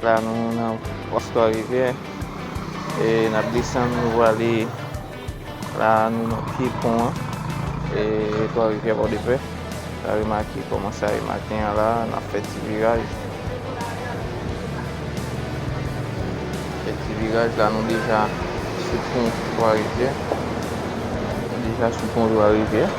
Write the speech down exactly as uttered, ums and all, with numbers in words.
La nou nan Pòs Twa Rivyè. E n ap desann, nou prale la, nou nan pye pon an. E Twa Rivyè, Pòdepè. N a remake kòman sa ye maten an la, n ap fè ti viraj. Fè ti viraj la, nou deja sou pon Twa Rivyè. Nou deja sou pon Twa Rivyè.